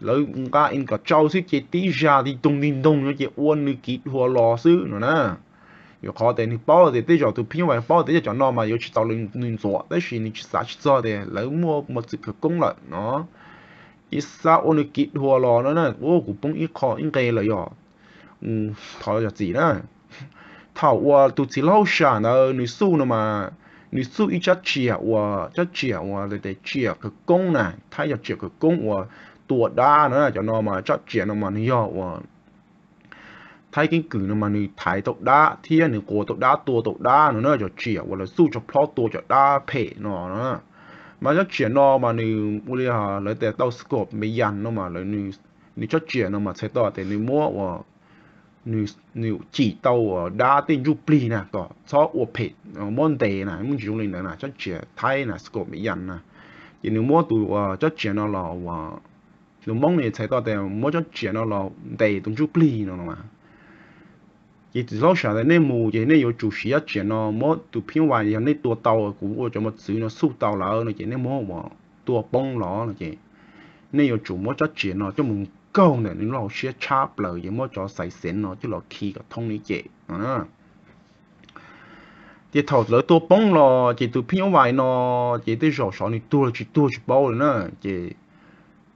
lawv nqa in kom tsau xwb ces tib zaj ti toog ti ntoog no ces ua nws kiv dhuav los xwb no na. Yuav qhov tias nws paub tias tej zaum tus phim nyuj vais paub tias cov no mas yuav tsis tau nws ntxuav, tab sis nws tsis xav tsis txog tias lawv muaj mos txwv khawv koob lawm no. Ces xav ua nws kiv dhuav los no na, ua kuv poob ib qho ib nqe lawm yog thov yog txim na. Thaum uas tus txiv hlau sam ntawd nws xuj no mas, nws xuj ib tsab tsiam uas, tsab tsiam uas tes tsiam khawv koob na, Thaib yog tsiam khawv koob uas tua dab no na. Cov no mas tsab tsiam no mas nws yog uas Thaib keeb kwm no mas nws thaiv tau dab thiab nws quas tau dab, tua tau dab no na. Cov tsiam uas lawv xuj tso plob tua cov dab phem no na. Mas tsab tsiam no mas nws ua li lawv tias tau scorpion no mas, nws tsab tsiam no mas txhais tau tias nws muab uas nws cim tau uas dab tej ntsuj plig na kom txhob ua phem, muab ntes na, muaj ntsis zoo li ntawd na, tsab tsiam Thaib na, scorpion na. Ces nws muab tus uas tsab tsiam no los uas, lus Hmoob no txhais tau tias muab tsab tsiam no los ntes tus ntsuj plig no no. Ces txiv hlau sam tias nej mus ces nej yuav tsum siv tsab tsiam no muab tus phim nyuj vais, yog nej tua tau kuv ua cov mos txwv no xuj tau lawm no ces nej muab ua tua poob los no ces nej yuav tsum muab tsab tsiam no coj mus nkaug ntawm nws lub hauv siab tshab plaws ces muab cov xaiv xeev no coj los khi kom thoob li ces no na. Ces thaum lawv tua poob los ces tus phim nyuj vais no ces tej zaum xyov nws tuag los tsis tuag tsis paub li na. Ces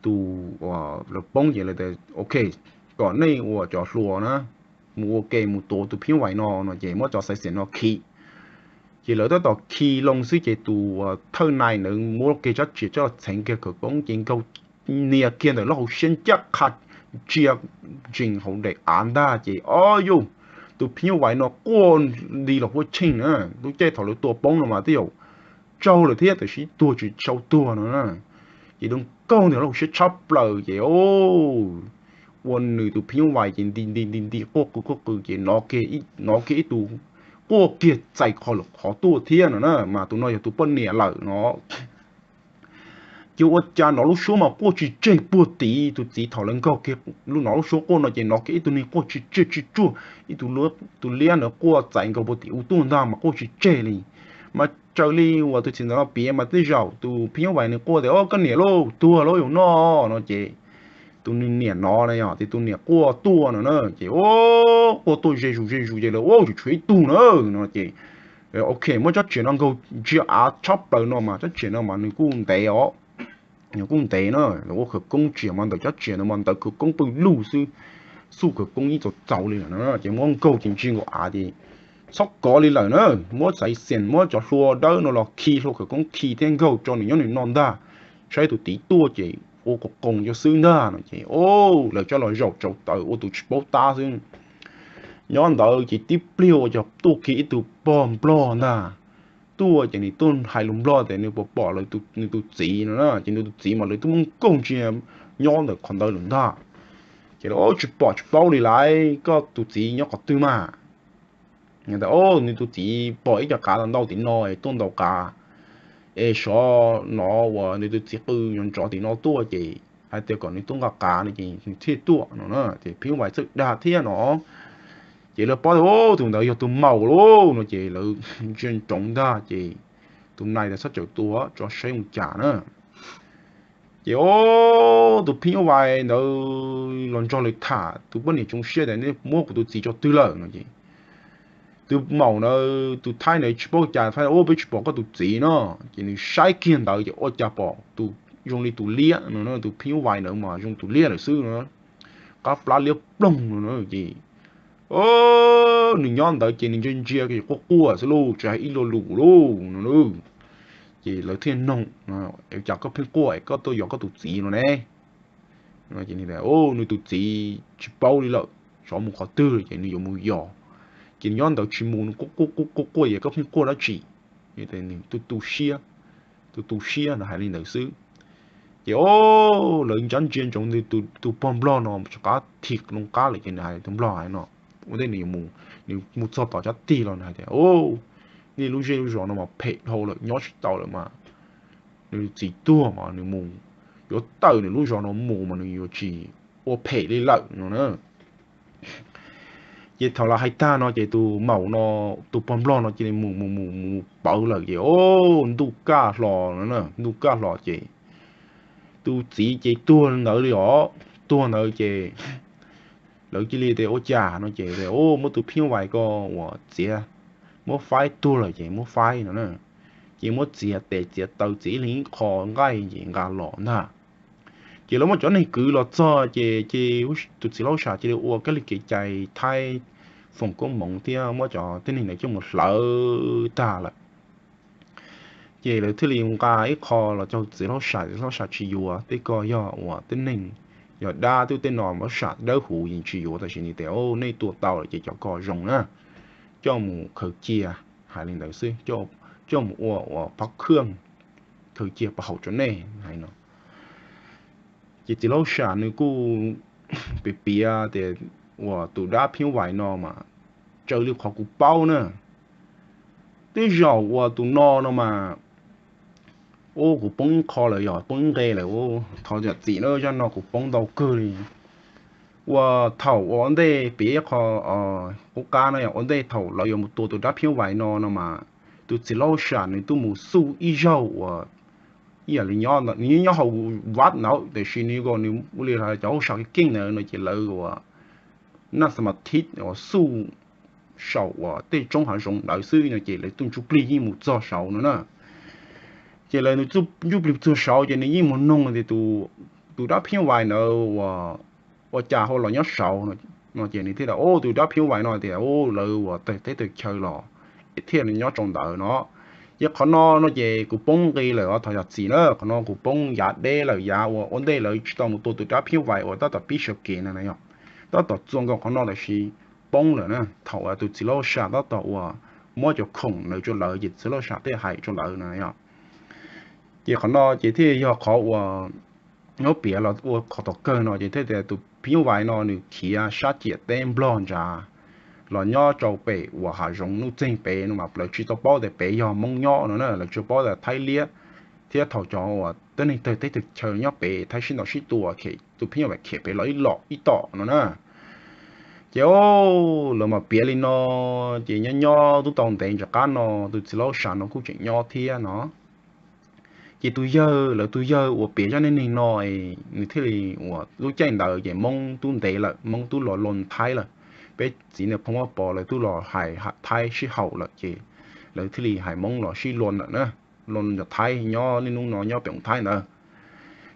tus lawv poob ces lawv tias, Ok, kom nej ua cov hluas na mus ua ke mus tua tus phim nyuj vais no no ces muab cov xaiv xeev no khi. Ces lawv tab tom khi loo xwb ces tus thawj nai ntawd muab kiag tsab tsiam coj los txheev kiag khawv koob ces nkaug nias kiag ntawm lub hauv siab ncaj qha ntsia ntsees hauv daim av ntag ces, o yus, tus phim nyuj vais no quaj nti los huaj tsheej na. Lub caij thaum lawv tua poob no mas twb yog tsaug lawm thiab tiam sis tuag tsis tshua tuag no na. Ces nws nkaug ntawm lub hauv siab tshab plaws ces ua nws tus phim nyuj vais ces nti nti nti nti quaj qw quaj qw ces hnov kiag ib tug quaj kiag txais qhov lawm qhov tuaj thiab no na, mas tus no yog tus poj niam lawm no. Ces ua cas hnov lub suab mas quaj tsis tseg puag tim tus txiv, thaum lawv nkaug kiag lub, hnov lub suab quaj no ces hnov kiag ib tug neeg quaj tsis tseg tsis tsuag, ib tug, tus liab ntawd quaj txais nkaus puag tim u tuaj ntag mas quaj tsis tseg li. Mas raws li uas tus txiv ntawd no piav mas tej zaum tus phim nyuj vais nws quaj tias, O koj niam lauj, tuag lauj, yuav noj no ces tus niam no na yog tias tus niam quaj tuaj no na ces quaj tuaj ze zus ze zus ces lawv, Ua, tshuav ib tug na no ces, Ok, muab tsab tsiam no nkaug ntsia av tshab plaws no mas tsab tsiam no mas nws kuj ntev os, nws kuj ntev na, lawv ua khawv koob tsiam mas ntawm tsab tsiam no mas ntawd khawv koob pw lug xwb, xuj khawv koob ib txaus txaus li lawm na ces muab nkaug ces ntsia nkaus av ces txhob kov li lawm na, muab xaiv xees muab cov hlua dawb no los khi, hlua khawv koob khi thiab nkaug tso nws nyob nws no ntag, saib tus tid tuaj ces ua qoos qoos cov xwb ntag no ces, o, lawv coj los zaum tsau taws ua tus tsis paub tab xwb. Nyob ntawd ces tib pliag ua cas tuaj kiag ib tug pog nplog ntag, tuaj ces nws tuaj hais lus Nplog tias nws puas pom nws tus txiv no na. Ces nws tus txiv mas lawv twb muab nkaug ntsia nyob ntawm qhov ntawd lawm ntag. Ces lawv tsis pom tsis paub li lawm, koj tus txiv nyob qhov twg mas? Nws tus txiv pom ib co qav ntau tim no es tuaj ntaus qav es sov no uas nws tus txiv qw nrov nrov tim no tuaj ces hais tias kom nws tuaj nqa qav no ces nws thiaj tuaj no na. Ces phim nyuj vais txawj dag thiab no. Ces lawv paub tias tus ntawd yog tus maum lauj no ces lawv ntsia ntsoov ntag ces tus nais tias txhob txawm tua, tso saib mus cas na. Ces o, tus phim nyuj vais ntawd los nrog lawv tham, tus poj niam tsoom siab tias nej muab kuv tus txiv tso twg lawm no ces tus maum ntawd, tus thaib ntawd tsis paub cas, thaib tias ua peb tsis pom koj tus txiv no. Ces nws saib kiag ntawd ces ua cas pom tus zoo li tus liab no, tus phim nyuj vais ntawd mas zoo tus liab lawm xwb no, qab plab liab ploog no na. Ces nws nyob ntawd ces nws ntsia ntsia quaj quaj xwb lauj, tsis hais ib lo lus lauj no. Ces lawv thiaj noog, cas koj pheej quaj es koj tuaj yos koj tus txiv no ne? Nws tus txiv tsis paub li lawm, xyov mus qhov twg lawm ces nws yuav mus yos. Ces nws nyob ntawd tsis mus, nws quaj quaj quaj quaj es koj pheej quaj dab tsi? Nws tu tu siab, tu tu siab no, hais li ntawd xwb. Ces o, lawv ntsia ntsoov tus pog Nplog no rov qab thim loo qab lawm ces nws hais tus Nplog hais no, ua ntej nws yuav mus, nws mus txog tom sab tig los nws hais tias, nej lub zej lub zos no mas phem dhau lawm, nyob tsis tau lawm mas. Nws txiv tuag mas nws mus, yuav tawm nws lub zos no mus mas nws yuav tsis ua phem li lawm no na. Ces thaum lawv hais tag no ces tus maum no, tus pog Nplog no cia li mus mus mus mus pawv lawm ces o, ntuj kaj hlo no, ntuj kaj hlo ces tus txiv ces tuag ntawd li os, tuag ntawd ces lawv cia li tias ua cas no ces muab tus phim nyuj vais ko uas txiav, muab faib tuag lawm ces muab faib no na. Ces muab txiav tes txiav taw txiav ib leeg ib qho nqaij ces nqa los ntag. Ces lawv muab cov neeg kwv los txog ces tus txiv hlob sam cia li ua kab li kev cai thaib foom koob hmoov thiab muab cov tib neeg ntawd coj mus hlawv tag lawm. Ces lawv thiaj li nqa ib qho los coj txiv hlob sam, txiv hlob sam tsis yuav, tej ko yog uas tib neeg, yog dab twb tej no, hlob sam dawb huv yeej tsis yuav, tab sis nws tias nej tua tau lawm ces cov ko zoo na, coj mus khaws cia, hais li ntawd xwb, coj mus ua uas phab khwj khaws cia pab haum rau nej hais no. Ces txiv hlob sam nws kuj piav piav tias uas tus dab phim nyuj vais no mas, raws li qhov kuv paub na, tej zaum uas tus no no mas, ua kuv poob ib qho lawm, yog poob ib nqe lawm, thov zam txim na, zaj no kuv poob ntau kawg li. Uas thaum uas ua ntej piav ib qho qub qab no yog ua ntej thaum lawv yuav mus tua tus dab phim nyuj vais no no mas, tus txiv hlob sam nws tuaj mus xuj ib zaug uas ib yam li nyob, nws nyob hauv vaj ntawd tiam sis nws ko nws ua li cov hauj sam keej ntawd no ces lawv uas naj xa ma thib uas xuj saum uas tej roob hav zoov ntawd xwb no ces lawv tuaj ntsuj plig yeej mus txog saud no na. Ces lawv ntsuj plig txog saud ces nws yeej mus noog tias tus dab phim nyuj vais ntawd uas ua cas ho los nyob saud no ces nws thiaj tias tus dab phim nyuj vais no tias lawv uas tawg teb tawg chaw los es thiaj nyob rau ntawd no. Ces qhov no no ces kuv poob nqi lawm os, thov zam txim na, qhov no kuv poob yav deb lawm, yav uas ua ntej lawv tsis tau mus tua tus dab phim nyuj vais uas tab tom pib sawv kev na yog, tab tom txua nkaus qhov no tab sis poob lawm na. Thaum uas tus txiv hlob sam tab tom uas muab cov khoom ntawd rau lawv ces txiv hlob sam thiaj hais rau lawv na yog. Ces qhov no ces thiaj yog qhov uas nyob piav los ua qhov tom kawg no ces thiaj tias tus phim nyuj vais no nws khiav sab ciam teb Nplog nrad los nyob rau pem uas hav zoov nuj txeeg pem no mas lawv tsis tau paub tias pem yog Hmoob nyob no na, lawv tsuas paub tias Thaib liab thiab thaum cov uas tib neeg tawg teb tawg chaw nyob pem Thaib sib ntaus sib tua, tus phim nyuj vais khiav pem los ib los ib tom no na. Ces lawv mam piav li no, ces nyob nyob twb tau ntev ntawm qab no tus txiv hlob sam no kuj tseem nyob thiab no. Ces tus yawg, lawv tus yawg uas piav zaj neej neeg no, nws thiaj li, uas lub caij ntawd ces Hmoob twb ntev lawm, Hmoob twb los lon Thaib lawm, peb txiv niam Phoo Vaj Pov lawv twb los hais Thaib sib haum lawm ces lawv thiaj li hais Hmoob los sib lon lawm na, lon Thaib nyob niaj hnub no nyob pem Thaib ntawd.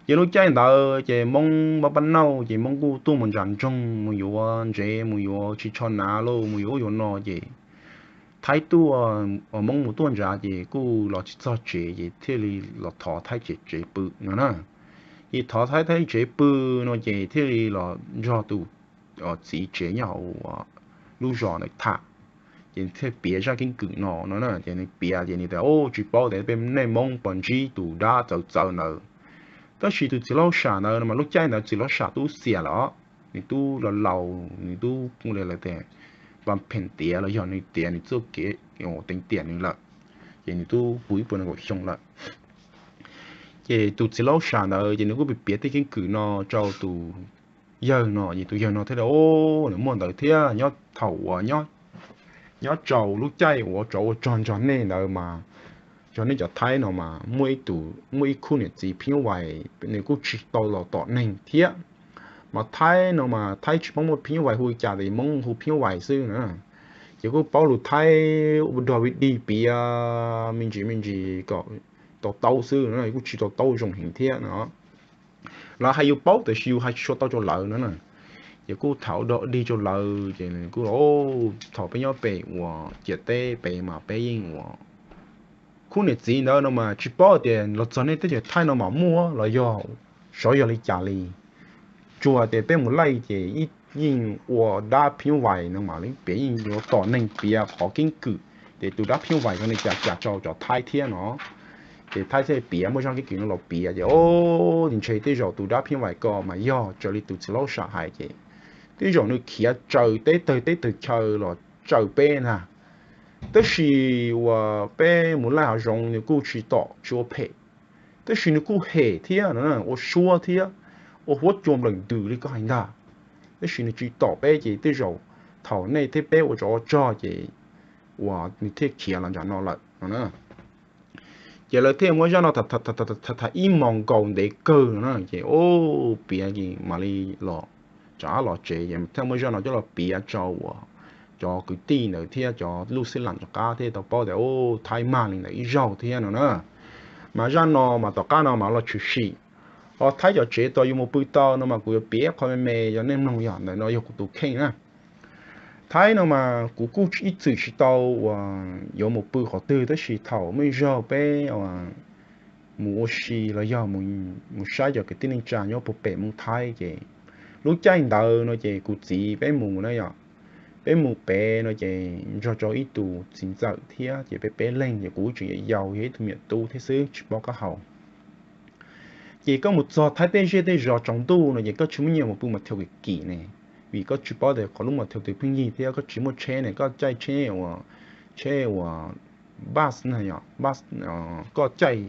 Ces lub caij ntawd ces Hmoob pab pab nauj ces Hmoob kuj tuaj mus ntsa ntsoog mus yuav ntsev mus yuav tsis tsho hnav lauj, mus yuav ub yuav no ces Thaib tuaj, Hmoob mus tuaj ntsa ces kuj los tsis txog tsev ces thiaj li los thov Thaib tsev tsev pw no na. Ces thov Thaib Thaib tsev pw no ces thiaj li los nrog tus txiv tsev nyob hauv lub zos ntawd tham. Ces thiaj piav zaj keeb kwm no no na. Ces nws piav ces nws tias, Au, tsis paub tias peb nej Hmoob puas ntsib tus dab txawv txawv ntawd. Tab sis tus txiv hlob Sam ntawd no mas lub caij ntawd txiv hlob Sam twb xiam lawm, nws twb laus laus, nws twb ua li lawv tias npa pheem tiav los yog nws tiav nws txoj kev teev tiam nws lawm, ces nws twb puv ib puas nees nkaum xyoo lawm. Ces tus txiv hlob Sam ntawd ces nws kuj piav tej keeb kwm no rau tus yawg no, ces tus yawg no thiaj li, Au, nws muaj ntawd thiab, nyob thaum uas nyob rau lub caij uas tsov ua rog nrog nej ntawd mas, nrog nej cov Thaib no mas muaj ib tug, muaj ib khub niam txiv phib nyuj vais, nws kuj tsis tau los tom neeg thiab. Mas Thaib no mas Thaib tsis paub muaj phib nyuj vais hu li cas, tab sis Hmoob hu phib nyuj vais xwb na. Ces kuj paub lus Thaib ua dog ua dig piav me ntsis me ntsis kom to taub xwb na, kuj tsis to taub zoo heev thiab no. Lawv hais yus paub tab sis yus hais tsis tshua tau rau lawv no na. Ces kuj tham ua dog ua dig rau lawv ces kuj, Thaum peb nyob pem uas ciam teb pem mas peb yeej ua khub niam txiv ntawd no mas tsis paub tias los txog nej teb chaws Thaib no mas muaj los yog xyov yog li cas li. Tsuas tias peb mus laij ces yeej ua dab phib nyuj vais no mas li piav yeej yuav tom neeg piav qhov keeb kwm tias tus dab phib nyuj vais zoo li cas cas rau cov Thaib thiab no. Ces Thaib thiaj piav muaj zaj keeb kwm no los piav ces, Au, ntshe tej zaum tus dab phib nyuj vais ko mas yog raws li tus txiv hlob Sam hais ces tej zaum nws khiav tsaws teb tawg teb tawg chaw los tsaws peb ntag. Tab sis uas peb mus laij hav zoov nws kuj tsis tom tsis ua phem, tab sis nws kuj hem thiab no, ua suab thiab, ua huab cua nplawm ntws li koj hais ntag. Tab sis nws tsis tom peb ces tej zaum thaum nej thiab peb ua tsov ua rog ces uas nws thiaj khiav los nram no lawm no na. Ces lawv thiaj muab zaj no tham ib hmos nkaus ntev kawg no na, ces, Au, piav ces mam li los rov qab los tsev ces thiaj muab zaj no coj los piav rau uas cov kwv tij ntawd thiab cov lub xib lam rov qab thiaj tau paub tias, Au, Thaib mag li ntawd ib zaug thiab no na. Mas zaj no mas tom qab no mas los tshwm sim, ho Thaib cov tsev tau yuav mus pw tau no mas kuv yuav piav qhov me me yog nej mloog, yog ntawm no yog kuv tus kheej na. Thaib no mas kuv kuj ib txwm tsis tau uas yuav mus pw qhov twg tab sis thaum muaj ib zaug peb mus ua si los yog mus saib cov kwv tij neej tsa nyob puag pem Hmoob Thaib ces lub caij ntawd no ces kuv txiv peb mus na yom, peb mus pem no ces nrog rau ib tus txiv ntxawm thiab ces peb peb leeg ces kuv tseem yau yog ib tug me nyuam tub thiab xwb tsis paub qab hau. Ces koj mus txog Thaib tej zej tej zos tsaus ntuj no ces koj tsis muaj nyiaj mus pw mos thau kim kim ne, vim koj tsis paub tias qhov lub mos thau twg pheej yig thiab koj tsis muaj tsheb ne, koj caij tsheb uas, tsheb uas bus na yom, bus, koj caij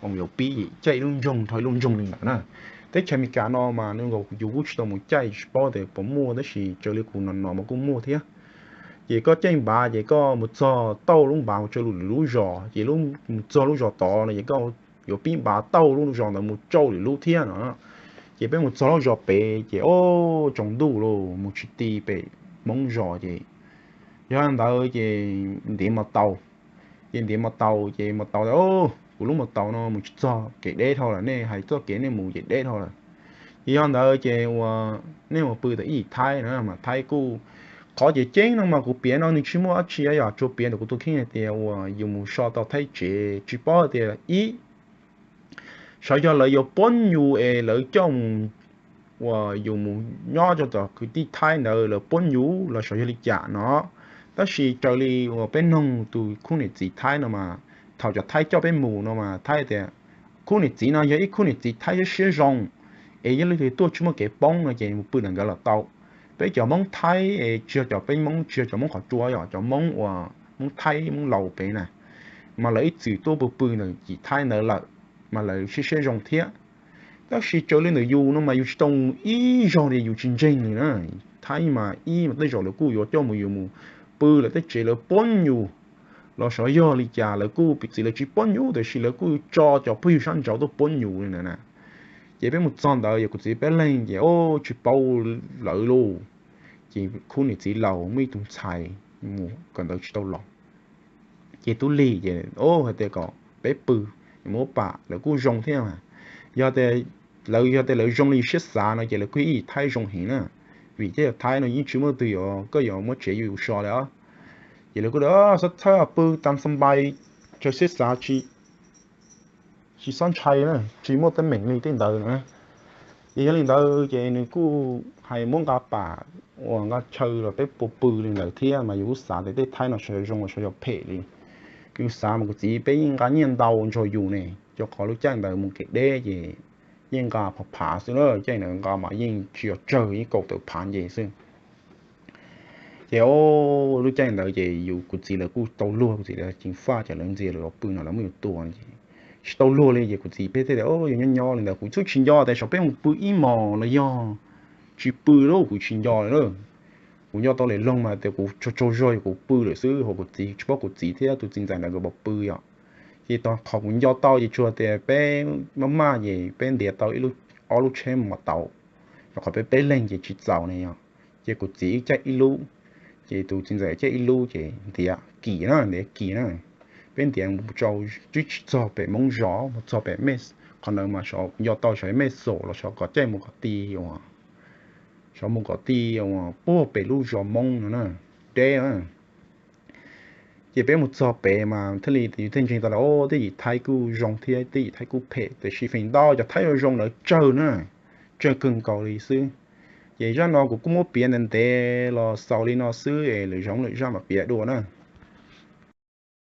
mus yuav pib caij ib lub nroog dhau ib lub nroog li ntawd na. Teb chaws Amelikas no mas yus kuj tsis tau mus caij tsis paub tias puas muaj tab sis raws li kuv hnov hnov mas kuj muaj thiab. Ces koj caij npav ces koj mus txog tauj lub npav mus rau lwm lub zos ces mus txog lub zos tod no ces koj yuav pib npav tauj lub zos ntawd mus rau lwm lub thiab no. Ces peb mus txog lub zos pem ces o, tsaus ntuj lawm mus tsis ti pem Hmoob zos ces yog ntawd ces ntiav mos taus. Ces ntiav mos taus ces mos taus tias, Kuv lub mos taus no mus tsis txog kev deb dhau lawm, nej hais txoj kev nej mus ces deb dhau lawm. Ces yog ntawd ces ua, nej mus pw tau ib yim Thaib na mas Thaib kuj, qhov ceeb ceeb no mas kuv piav no nws tsis muaj dab tsi yom, tsuas piav ntawm kuv tus kheej hais tias uas yus mus so tau Thaib tsev tsis paub hais tias ib, xyov yog lawv yuav puab yus es lawv coj mus, uas yus mus nyob rau tom kwv tij Thaib ntawd lawv puab yus los xyov yog li cas no. Tab sis raws li uas peb noog tus khub niam txiv Thaib no mas, thaum cov Thaib coj peb mus no mas Thaib tias khub niam txiv no yog ib khub niam txiv Thaib siab zoo, es yog leej twg tuaj tsis muaj kev poob no ces mus pw ntawm nkawd los tau. Peb cov Hmoob Thaib es tsis yog cov, peb Hmoob tsis yog cov Hmoob qhov tsua, yog cov Hmoob uas Hmoob Thaib Hmoob laus pem na, mas lawv ib txwm tuaj pw pw ntawm yim Thaib ntawd lawm, mas lawv siab siab zoo thiab. Tab sis raws li ntawm yus no mas yus tsis tau mus ib zaug li, yus tsis ntseeg li na. Thaib mas ib mas tej zaum lawv kuj yuav coj mus, yus mus pw lawv tej tsev lawv puab yus los xyov yog li cas, lawv kuj piv txwv lawv tsis puab yus tab sis lawv kuj tso cov phooj ywg sab nraud tuaj puab yus li ntawd na. Ces peb mus txog ntawd yog kuv txiv peb leeg ces o, tsis paub lawv lauj. Ces khub niam txiv laus muaj ib tug ntxhais mus kawm ntawv tsis tau los. Ces tub lig ces o, hais tias kom peb pw, mus ua pam lawv kuj zoo thiab mas. Yog tias lawv, yog tias lawv zoo li siab xav no ces lawv kuj ib Thaib zoo heev na. Vim tej Thaib no yeej tsis muaj leej twg yuav, koj yuav muab tsev yus so li os. Ces lawv kuj txhob txhawj, pw tas xa npai, tsaws siab xav, tsis txhob ntshai na, tsis muaj teeb meem li tej ntawd na. Ces yog li ntawd ces nws kuj hais muab nqa pam uas nqa chaw los peb puas pw li ntawd thiab mas yus kuj xav tias tej thaib no sawv zoo los sawv yog phem li. Yus xav mas kuv txiv peb yeej nqa nyiaj ntau nrog yus ne, rau qhov lub caij ntawd mus kev deb ces yeej nqa phav phav xwb na, caij ntawd nqa mas yeej tsis yog tsawg, yeej kaum tawm phav nce xwb. Ces lub caij ntawd ces yus kuv txiv lawv kuj tau luag, kuv txiv lawv ceev faj ces lawv ntxias lawv los pw no lawv muab yus tua ces tsis tau luag li ces kuv txiv peb thiaj tias yus nyob nyob li ntawd kuv txawm tsis nco tias xyov peb mus pw ib hmos los yog tsis pw lawm kuv tsis nco li. Kuv nco tau li loog mas tias kuv tsaug tsaug zog kuv pw lawm xwb, ho kuv txiv tsis paub, kuv txiv thiab tus txiv ntxawm ntawd nkawd puas pw yom. Ces qhov kuv nco tau ces tsuas tias peb maj maj ces peb ntiav tau ob lub tsheb mos tau, rau qhov peb peb leeg ces tsis txaus ne yom. Ces kuv txiv wb caij ib lub, ces tus txiv ntxawm caij ib lub ces ntiav kis na, ntiav kis na. Peb ntiav mus rau twb tsis txog pem Hmoob zos, mus txog pem mej, qhov ntawd mas nco tau xyov mej xos los xyov kom caij mus qhov ti uas xyov mus qhov ti uas puag pem lub zos Hmoob no na, deb na. Ces peb mus txog pem mas thiaj li yus thiaj ntseeg tau tias o, tej yim thaib kuj zoo thiab tej yim thaib kuj phem, tiam sis feem ntau cov thaib zoo zoo lawv tsawg na, tsawg kawg nkaus li xwb. Ces zaj no kuv kuj muab piav ntev ntev los xaus li no xwb es lwm zaus lwm zaj mam piav dua na.